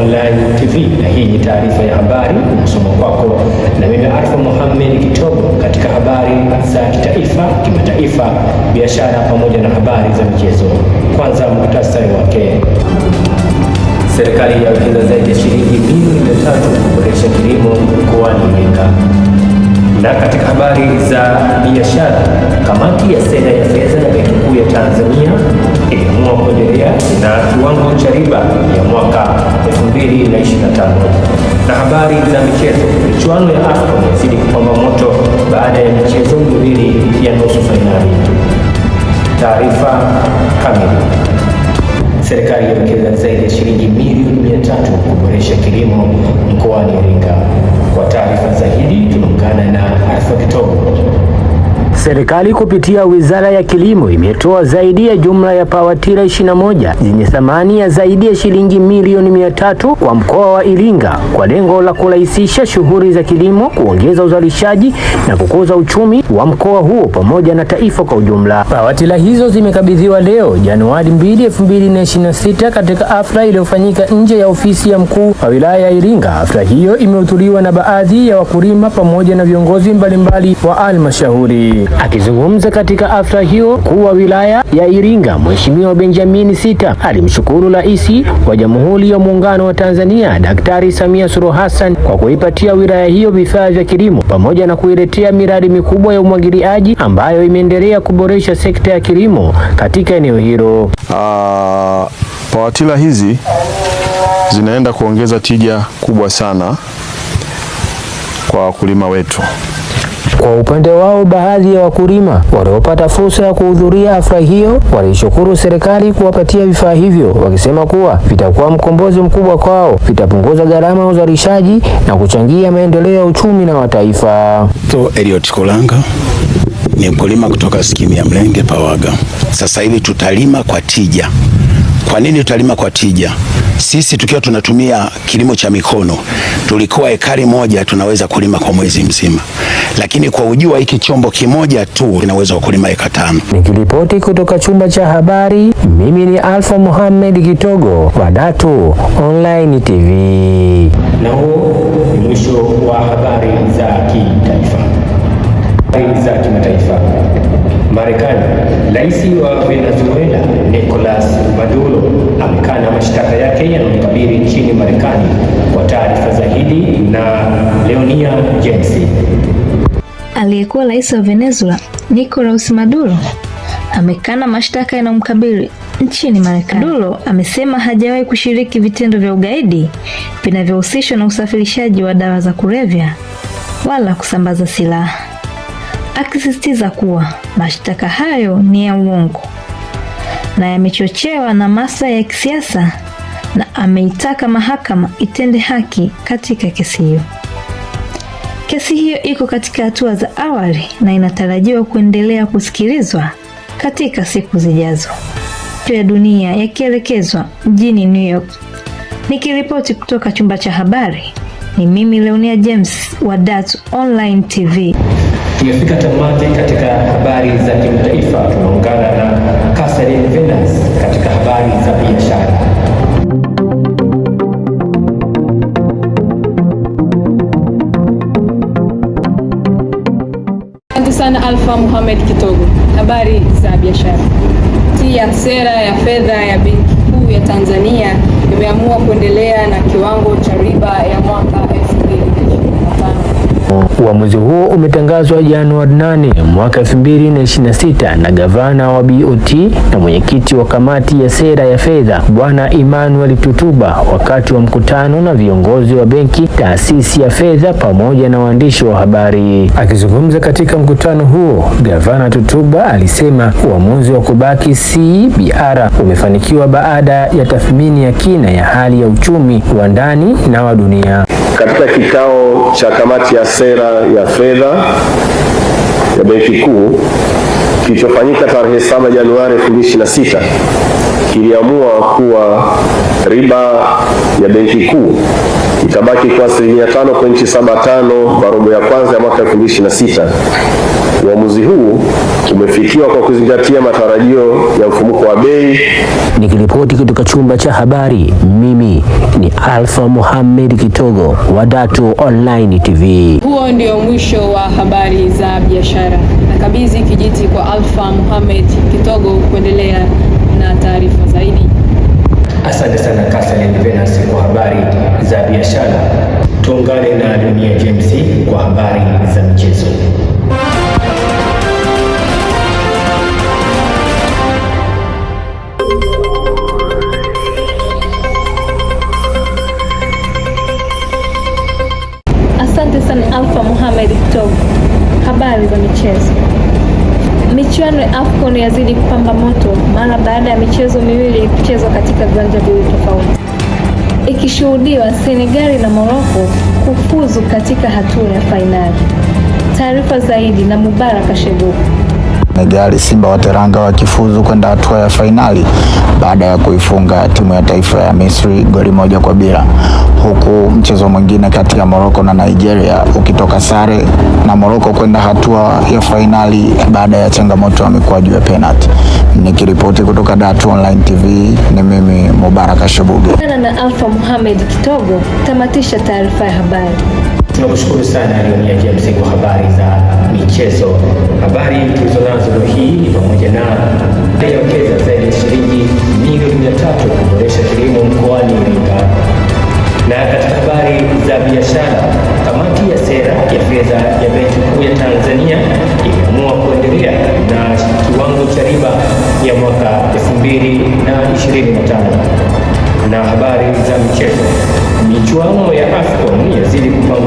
Online TV, na hii ni taarifa ya habari inasoma kwako na mimi Arfa Mohamed Kitogo, katika habari za kitaifa, kimataifa, biashara pamoja na habari za michezo. Kwanza muhtasari wake. Serikali yawekeza zaidi ya shilingi bilioni 300 kuboresha kilimo mkoani Iringa. Na katika habari za biashara, kamati ya sera ya fedha ya Benki Kuu ya Tanzania iliamua kuendelea na kiwango cha riba ya mwaka 2025. Na habari za michezo, michuano ya AFCON yazidi kupamba moto baada ya michezo miwili ya nusu fainali. Taarifa kamili. Serikali yawekeza zaidi ya shilingi milioni 300 kuboresha kilimo mkoani Iringa. Kwa taarifa zaidi tunaungana na Alfa Kitogo. Serikali kupitia Wizara ya Kilimo imetoa zaidi ya jumla ya pawatila 21 zenye thamani ya zaidi ya shilingi milioni 300 kwa mkoa wa Iringa kwa lengo la kurahisisha shughuli za kilimo, kuongeza uzalishaji na kukuza uchumi wa mkoa huo pamoja na taifa kwa ujumla. Pawatila hizo zimekabidhiwa leo Januari 2, 2026 katika hafla iliyofanyika nje ya ofisi ya mkuu wa wilaya ya Iringa. Hafla hiyo imehudhuriwa na baadhi ya wakulima pamoja na viongozi mbalimbali wa halmashauri. Akizungumza katika hafla hiyo, mkuu wa wilaya ya Iringa Mheshimiwa Benjamin Sita alimshukuru Rais wa Jamhuri ya Muungano wa Tanzania Daktari Samia Suluhu Hassan kwa kuipatia wilaya hiyo vifaa vya kilimo pamoja na kuiletea miradi mikubwa ya umwagiliaji ambayo imeendelea kuboresha sekta ya kilimo katika eneo hilo. Pawatila hizi zinaenda kuongeza tija kubwa sana kwa wakulima wetu. Kwa upande wao, baadhi ya wakulima waliopata fursa ya kuhudhuria hafla hiyo walishukuru serikali kuwapatia vifaa hivyo, wakisema kuwa vitakuwa mkombozi mkubwa kwao, vitapunguza gharama ya uzalishaji na kuchangia maendeleo ya uchumi na wa taifa. To Eliot Kolanga ni mkulima kutoka skimu ya Mlenge Pawaga. Sasa hivi tutalima kwa tija. Kwa nini tutalima kwa tija? Sisi tukiwa tunatumia kilimo cha mikono tulikuwa ekari moja tunaweza kulima kwa mwezi mzima, lakini kwa ujua hiki chombo kimoja tu kinaweza kulima eka 5. Nikiripoti kutoka chumba cha habari, mimi ni Alfa Mohamed Kitogo wa Datu Online TV. Na huo ni mwisho wa habari za kitaifa. Habari za kimataifa. Marekani, Rais wa Venezuela Nicolas Maduro amekana mashtaka yake yanayomkabili nchini Marekani. Kwa taarifa zaidi na Leonia James. Aliyekuwa rais wa Venezuela Nicolas Maduro amekana mashtaka yanayomkabili nchini Marekani. Maduro amesema hajawahi kushiriki vitendo vya ugaidi vinavyohusishwa na usafirishaji wa dawa za kulevya wala kusambaza silaha, akisisitiza kuwa mashtaka hayo ni ya uongo na yamechochewa na maslahi ya kisiasa, na ameitaka mahakama itende haki katika kesi hiyo. Kesi hiyo iko katika hatua za awali na inatarajiwa kuendelea kusikilizwa katika siku zijazo. Ya dunia yakielekezwa mjini New York. Nikiripoti kutoka chumba cha habari, ni mimi Leonia James wa Datu Online TV. Tumefika tamati katika habari za kimataifa. Tunaungana na Catherine Venus katika habari za biashara. Asante sana Alfa Mohamed Kitogo. Habari za biashara. Ya sera ya fedha ya Benki Kuu ya Tanzania imeamua kuendelea na kiwango cha riba ya mwaka 2025. Uamuzi huo umetangazwa Januari 8 mwaka 2026 na gavana wa BOT na mwenyekiti wa kamati ya sera ya fedha Bwana Emmanuel Tutuba wakati wa mkutano na viongozi wa benki, taasisi ya fedha pamoja na waandishi wa habari. Akizungumza katika mkutano huo, gavana Tutuba alisema uamuzi wa kubaki CBR umefanikiwa baada ya tathmini ya kina ya hali ya uchumi wa ndani na wa dunia. Katika kikao cha kamati ya sera ya fedha ya Benki Kuu kilichofanyika tarehe 7 Januari 2026 kiliamua kuwa riba ya Benki Kuu itabaki kwa asilimia 5.75 kwa robo ya kwanza ya mwaka 2026 Uamuzi huu umefikiwa kwa kuzingatia matarajio ya mfumuko wa bei. Nikiripoti kutoka chumba cha habari, mimi ni Alfa Mohamed Kitogo wa Datu Online TV. Huo ndio mwisho wa habari za biashara. Nakabidhi kijiti kwa Alfa Mohamed Kitogo kuendelea na taarifa zaidi. Asante sana Catherine Venus kwa habari za biashara. Tuungane na Dunia James kwa habari za michezo. Asante sana Alfa Mohamed Kitogo. Habari za michezo. Michuano ya AFCON yazidi kupamba moto mara baada ya michezo miwili kuchezwa katika viwanja viwili tofauti, ikishuhudiwa Senegali na Morocco kufuzu katika hatua ya fainali. Taarifa zaidi na Mubaraka Shebuku. Senegali, Simba wa Teranga wakifuzu kwenda hatua ya fainali baada ya kuifunga timu ya taifa ya Misri goli 1-0, huku mchezo mwingine kati ya Morocco na Nigeria ukitoka sare na Morocco kwenda hatua ya fainali baada ya changamoto ya mikwaju ya penalti. Nikiripoti kutoka Datu Online TV ni mimi Mubaraka Shebuge. Na Alfa Mohamed Kitogo tamatisha taarifa ya habari. Tunakushukuru sana Leonia James kwa habari za michezo. Habari tulizonazo leo hii ni pamoja na yawekeza zaidi ya shilingi milioni 300 kuboresha kilimo mkoani Iringa. Na katika habari za biashara, kamati ya sera ya fedha ya Benki Kuu ya Tanzania imeamua kuendelea na kiwango cha riba ya mwaka 2025. Na habari za michezo, michuano ya AFCON yazidi kupamba